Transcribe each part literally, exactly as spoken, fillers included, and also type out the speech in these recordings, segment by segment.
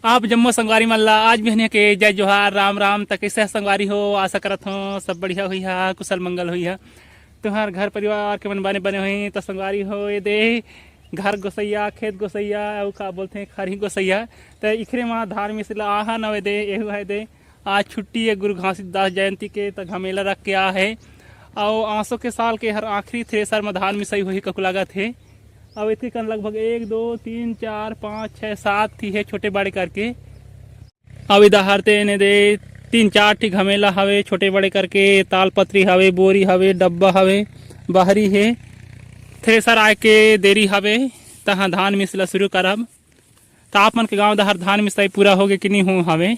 आप जम्मो संगवारी मन ला आज बिहनिया के जय जोहार, राम राम। त कइसे संगवारी हो? आशा करत हो सब बढ़िया होई हा, कुशल मंगल होई हा। तुहर घर परिवार के मन बने बने होई। त संगवारी हो, ये दे घर गोसैया, खेत गोसैया, अउ का बोलथे, खरही गोसैया। त इखरे मा धान मिसे ला आहा नवे दे, एहू है दे। आज छुट्टी है गुरु घासीदास जयंती के, त घमेला रख के आ है। अउ आसो के साल के हर आखिरी थ्रेसर मा धान मिसाई होही ककु लागत हे। अउ एतके कन लगभग एक, दो, तीन, चार, पाँच, छः, सात ठी हे छोटे बड़े करके। अउ इधर तेने दे तीन चार ठी घमेला हवे छोटे बड़े करके, तालपत्री हवे, बोरी हवे, डब्बा हवे, बहरी हे। थ्रेसर आए के देरी हवे, तहाँ धान मिसला शुरू करब। त आप मन के गांव डहर धान मिसाई पूरा होगे कि नहीं हो हवे?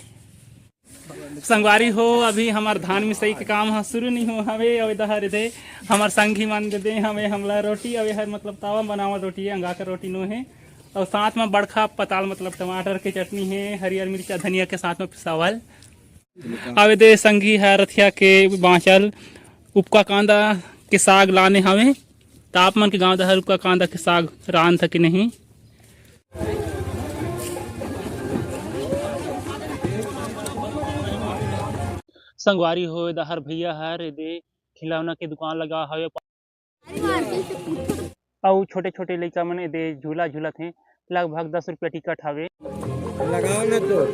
संगवारी हो, अभी हमर धान मिसाई के काम ह शुरू नहीं हो हवे। अउ इधर दे हमर संगी मन दे दे हवे हमला रोटी, अउ हर मतलब तावा बनावत रोटी है, अंगा के रोटी नो है। अउ साथ में बड़खा पताल मतलब टमाटर के चटनी है, हरियर मिर्चा धनिया के साथ में पिसावल। अउ दे संगी है रथिया के बाँचल उपका कांदा के साग लाने हवे। त आप मन के गांव डहर उपका कांदा के साग रांध कि नहीं? संगवारी हो, डहर भैया हर एदे खिलौना के दुकान लगा हवे। अउ छोटे-छोटे लइका मन एदे झूला झूलत हे। लगभग दस रुपया टिकट हवे। लगाओ ना तो।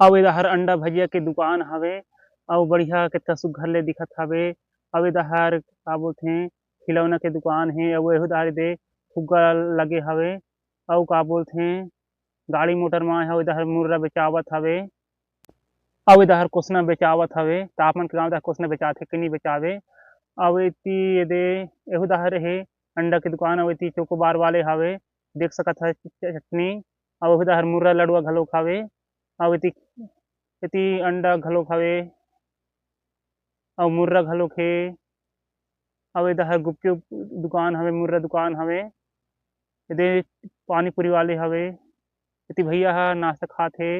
अउ एदे हर अंडा भजिया के दुकान हवे। अउ बढ़िया कतका सुग्घर ले दिखत हवे। अउ एदे हर का बोलथे, खिलौना के दुकान हे। अउ एहू डहर एदे फुग्गा लगे हवे। अउ का बोलथे, गाड़ी मोटर म आए हवे, डहर मुर्रा बेचावत हवे। अउ एदे हर कोसना बेचावत हवे। त आप मन के गांव डहर कोसना बेचाथे कि नहीं बेचावे? अउ एती एदे एहू डहर हे अंडा के दुकान, अउ एती चोकोबार वाले हवे, देख सकत ह चटनी। अउ एहू डहर मुर्रा लडुआ घलोक हवे। अउ एती, एती अंडा घलोक हवे। अउ मुर्रा घलोक हे। अउ एदे हर गुपचुप दुकान हवे, मुर्रा दुकान हवे। एदे पानी पूरी वाले हवे। एती भैया ह नाश्ता खात हे।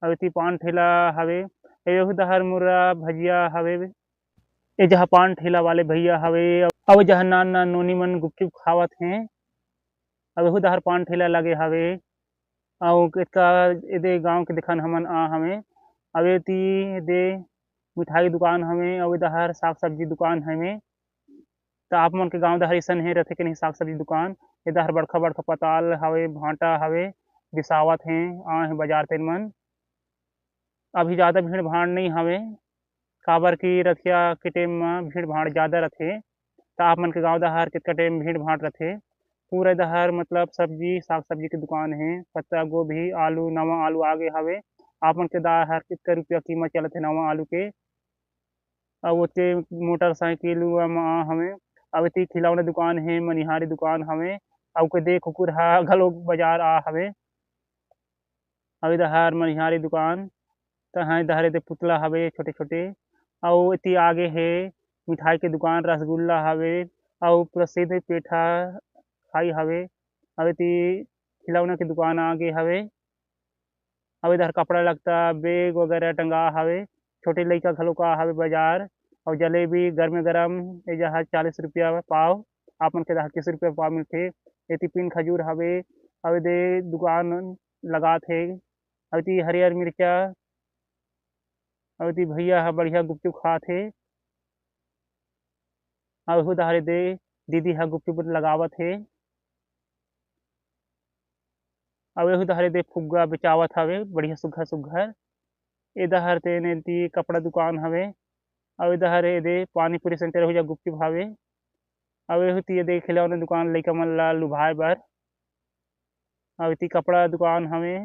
अउ एती पान ठेला हवे। एहू डहर मुर्रा भजिया हवे। ए जहाँ पान ठेला वाले भैया हवे। अउ ए जहाँ नान नान नोनी मन गुपचुप खावत हे। अउ एहू डहर पान ठेला लगे हवे। अउ एतका एदे गांव के देखन हमन आ हवे। अउ एती एदे मिठाई दुकान हवे, अउ एदे हर साग सब्जी दुकान हवे। त आप मन के गांव डहर अइसन हे रथे कि नहीं साग सब्जी दुकान? एदे हर बड़खा बड़खा पताल हवे, भांटा हवे, बिसावत हे, आ हे बाजार तेन मन। अभी ज्यादा भीड़ भाड़ नहीं हवे, काबर कि रथिया के टेम म भीड़ भाड़ ज्यादा रथे। त आप मन के गांव डहर कतका टेम भीड़ भाड़ रथे? पूरा डहर मतलब सब्जी, साग सब्जी के दुकान हे, पत्ता गोभी, आलू, नवा आलू आगे हवे। आप मन के डहर कतका रुपया कीमत चलत हे नवा आलू के? अउ ओते मोटरसाइकिल म आ हवे। अउ एती खिलौना दुकान हे, मनिहारी दुकान हवे। अउ के दे कुकुर ह घलो बाजार आ हवे। अउ एदे हर मनिहारी दुकान, तहाँ एदे हर एदे पुतला हवे छोटे-छोटे, अउ एती आगे हे मिठाई के दुकान, रसगुल्ला हवे, अउ प्रसिद्ध पेठा खाई हवे, अउ एती खिलौना के दुकान आगे हवे, अउ एदे हर कपड़ा लत्ता, बैग वगैरह टंगा हवे। छोटे लइका घलो का हवे बाजार, अउ जलेबी गरमे गरम ए जहाँ चालीस रुपया पाव, आप मन के डहर तीस रुपया पाव मिलथे। एती पिन खजूर हवे, अउ एदे दुकान लगात हे। अउ एती हरियर मिर्चा, अउ एती भैया ह बढ़िया गुपचुप खात हे। अउ एहू डहर एदे दीदी ह गुपचुप लगावत हे। अउ एहू डहर एदे फुग्गा बेचावत हवे, बढ़िया सुग्घर सुग्घर। ए डहर तेन एती कपड़ा दुकान हवे। अउ ए डहर एदे पानी पूरी सेंटर हो जा गुपचुप हवे। अउ एहू ती एदे खिलौना दुकान लइका मन ला लुभाए बर। अउ एती कपड़ा दुकान हवे।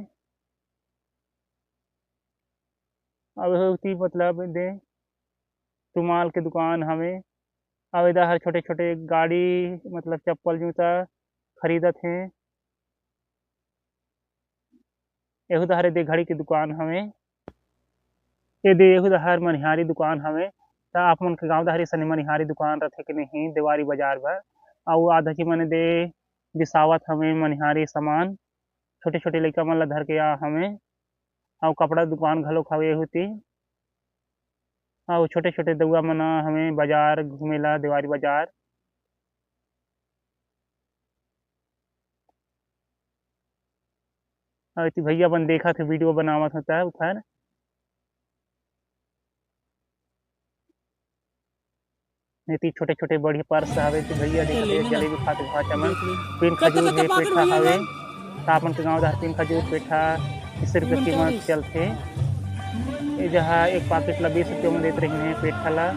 अउ एहू ती मतलब एदे रुमाल के दुकान हवे। अउ ए डहर छोटे-छोटे गाड़ी मतलब चप्पल जूता खरीदत हे। एहू डहर एदे घड़ी के दुकान हवे। एदे एहू डहर मनिहारी दुकान हवे। त आप मन के गांव डहर अइसने मनिहारी दुकान रथे कि नहीं देवारी बाजार बर? अउ आधा जी मन एदे बिसावत हवे मनिहारी सामान, छोटे-छोटे लइका मन ला धर के आ हवे। अउ कपड़ा दुकान घलोक हवे एहू ती। अउ छोटे-छोटे दउआ मन हवे बाजार घूमे ला, देवारी बाजार। अउ एती भैया मन देखत हे, वीडियो बनावत हे, त उधर एती छोटे-छोटे बढ़िया पर्स हवे, त भैया देखत हे, जलेबी खात हे भाचा मन। तीन खजूर हे, पेठा हवे। त अपन के गांव डहर तीन खजूर, पेठा तीस रुपया कीमत चलथे। ए जहां एक पाकिट ला बीस रुपया म देत रहिन हे, पेठा ला,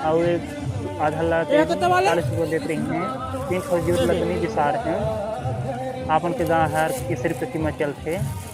अउ एक आधा ला ते चालीस रुपया देत रहिन हे। तीन खजूर ला तो नइ बिसार हे। अपन के गांव हर तीस रुपया कीमत चलथे।